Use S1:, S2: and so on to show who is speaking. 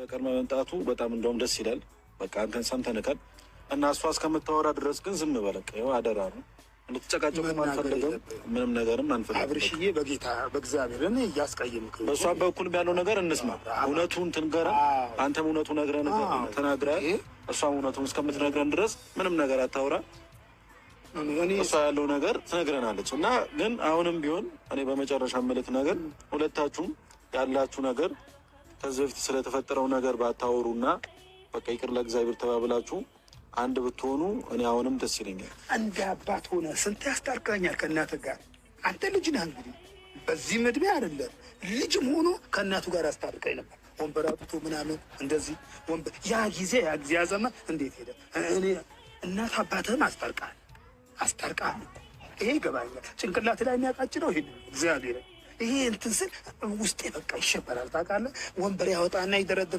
S1: ቀድመ መምጣቱ በጣም እንደውም ደስ ይላል። በቃ አንተን ሰምተንካል እና እሷ እስከምታወራ ድረስ ግን ዝም በለቅ። ይኸው አደራ ነው። እንድትጨቃጨቁም አንፈልግም፣ ምንም ነገርም አንፈልግም።
S2: አብርሽዬ በጌታ በእግዚአብሔር እኔ እያስቀየምክ
S1: በእሷ በኩልም ያለው ነገር እንስማ፣ እውነቱን ትንገረን። አንተም እውነቱ ነግረን ተናግረህ እሷም እውነቱን እስከምትነግረን ድረስ ምንም ነገር አታውራ። እሷ ያለው ነገር ትነግረናለች። እና ግን አሁንም ቢሆን እኔ በመጨረሻ ምልክ ነገር ሁለታችሁም ያላችሁ ነገር ከዚህ በፊት ስለተፈጠረው ነገር ባታወሩና በቃ ይቅር ለእግዚአብሔር ተባብላችሁ አንድ ብትሆኑ እኔ አሁንም ደስ ይለኛል።
S2: እንደ አባት ሆነ ስንት ያስታርቀኛል ከእናትህ ጋር። አንተ ልጅ ነህ እንግዲህ በዚህ እድሜ አይደለም ልጅም ሆኖ ከእናቱ ጋር አስታርቀኝ ነበር። ወንበር አውጥቶ ምናምን እንደዚህ ወንበር ያ ጊዜ ያ ጊዜ ያ ዘመን እንዴት ሄደ? እኔ እናት አባትህም አስታርቃል አስታርቃል። ይሄ ይገባኛል። ጭንቅላት ላይ የሚያቃጭለው ይሄ እግዚአብሔር ይሄ እንትን ስል ውስጤ በቃ ይሸበራል። ታውቃለህ፣ ወንበር ያወጣና ይደረድራል።